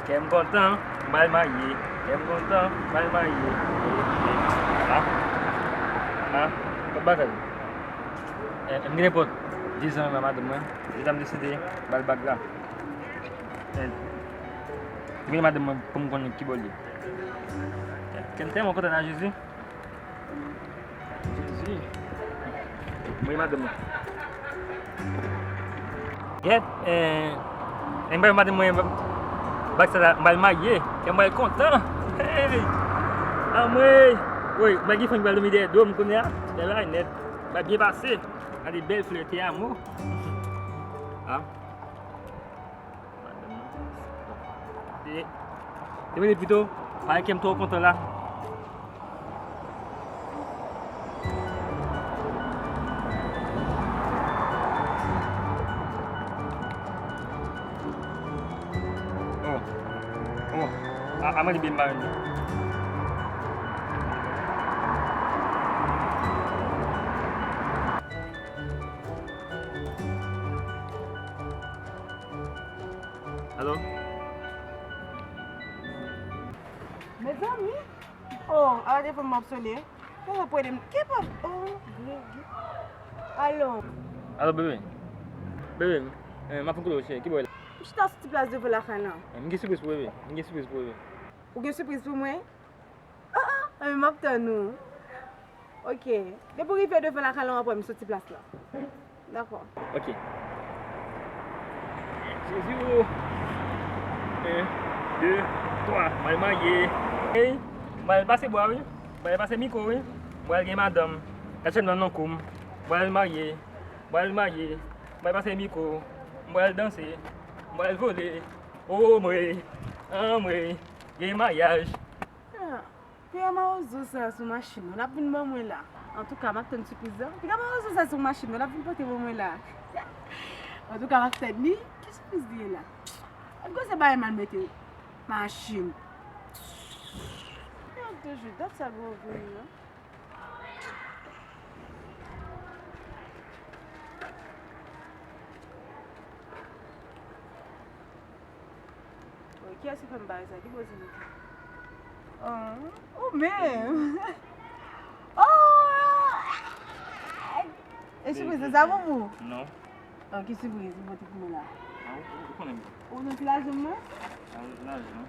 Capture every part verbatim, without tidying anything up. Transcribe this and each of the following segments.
Kè m kontan, m pral marye. Kè m kontan, m pral marye. E, e, a, a, kòb batay. E, m gen nenpòt dizan nan madanm mwen. Deja m deside ba l bag la. E, m gen madanm mwen pou m konnen ki bò l ye. Kè m tèlman kontan nan Jezi. Jezi. Mwen madanm mwen. Gèt, eh, lè m bay madanm mwen bag sa la, m pral marye, kè m pral kontan. Hey! Anmwey! Woy, m pral gen fanm ki pral dòmi dèyè do m kounye a. Bèl bagay nèt. M pral byen pase. Gade bèl flè, te amo. Ah. Te, te mete pito, parèt kè m twò kontan la. Oh, oh, a, a manje byen mari. Alo? Mezanmi! Oh, ala telefòn m ap sone. Kòman pou ede m? Ki pa? Oh, Greg. Alo? Alo, bebe. Bebe, eh, m ap fè kote w, cheri. Ki bò w ye la? M chita sou ti plas devan lakay la. Eh, m gen sipriz pou bebe. M gen sipriz pou bebe. Ou gen sipriz pou mwen? Ah, ah, men m ap tann ou. Ok. Depi w rive devan lakay la, w ap wè m sou ti plas la. Dakò. Ok. Jezi o. En, de, twa. M al marye. Ey, m al pase bwa wi. M al pase mikwo wi. M al gen madanm. Gad chèn nan nan kou m. M al marye. M al marye. M al pase mikwo. M al danse. M al vole. Omwe. Anmwe. Gen maryaj. Ah. Piga mawozo sa sou machin mwen, l ap vin ban mwen la. Antouka, m ap tann sipriz lan. Piga mawozo sa sou machin mwen, l ap vin pote ban mwen la. Antouka, m ap tann li. Ki sipriz li ye la? Ap gwo se bagay mal mete machin. Mèd toujou, dat sa gwo vini non. Bon, kiyès ki fè m bagay sa? Ki bò se mete? Oh, ou menm. Oh! E sipriz sa pou ou? Non. Oh, ki sipriz ou pote pou mwen la? Ah, ou, ou konnen. Ou nan ti lajan mwen? Ah, lajan.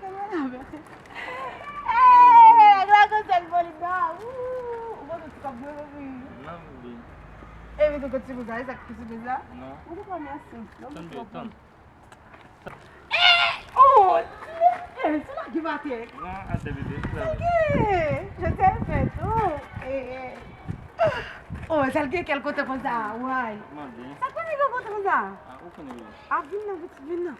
Kèmè la, bebe. Hey, nèg la konsa l vole nan. Ou, ou pote ti kòb mwen, bebe. Non, bebe. E, men tou kot sipriz la, e sa ki sipriz la? Non. Ou konprann, mèsi. Non, tann, tann. Eh! Oh! Eh, se la ki batè. Non, atè bebe, se la. Ok. Je t'aime, oh. Eh, eh. Oh, sèl gen kè l kontan konsa, way. Mande. Sa k fè nèg yo kontan konsa? Ah, ou konnen bebe. Ah, vin nan, pitit, vin nan.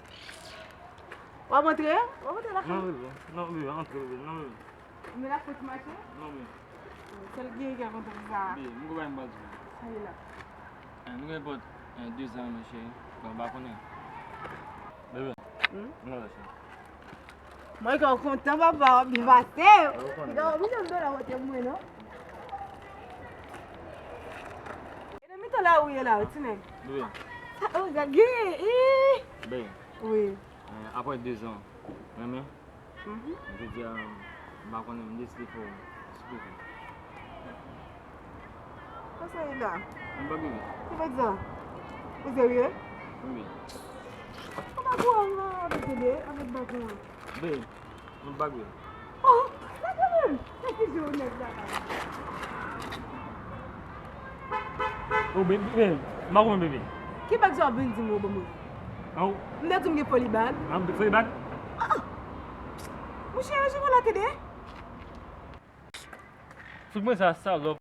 W ap antre? W ap antre lakay? Non, bebe. Non, bebe, antre, bebe. Non, bebe. Men la fòt mache? Non, men. Sèl gen ki ap antre sa. Bebe, m gon bagay m pral di w. Sa ye la? Eh, nou gen nenpòt, eh, de zan, men cheri. Bon, m pa konnen. Bebe. Hmm? Nou la, cheri. Mwen kè w kontan, papa, w ap byen pase. Ou konnen. Piga w ap byen dola pote mwen, non? E nan mitan la ou ye la, ti nèg. Bebe. Sa, oh, gad, gen, eh. Bebe. Wi. Eh, apre de zan, renmen? Mhm. Jodi a, m pa konnen, m deside fè w sipriz. Sa sa ye la? M pa bebe. Ki fè sa? Ou serye? Wi. Ou pa kouraj la, avèk bebe, avèk bag ou an. Bebe, m pa bebe. Oh, la kanmenm! Sa ki je ou nèg la la? Oh, bebe, bebe, m pa konnen bebe. Ki bag sa w ap vin di m ou ban mwen? An ou? M te di w m gen foli bag. An, foli bag? Ah! Mouche, je vou la tede. Fout mwen sa, salòp.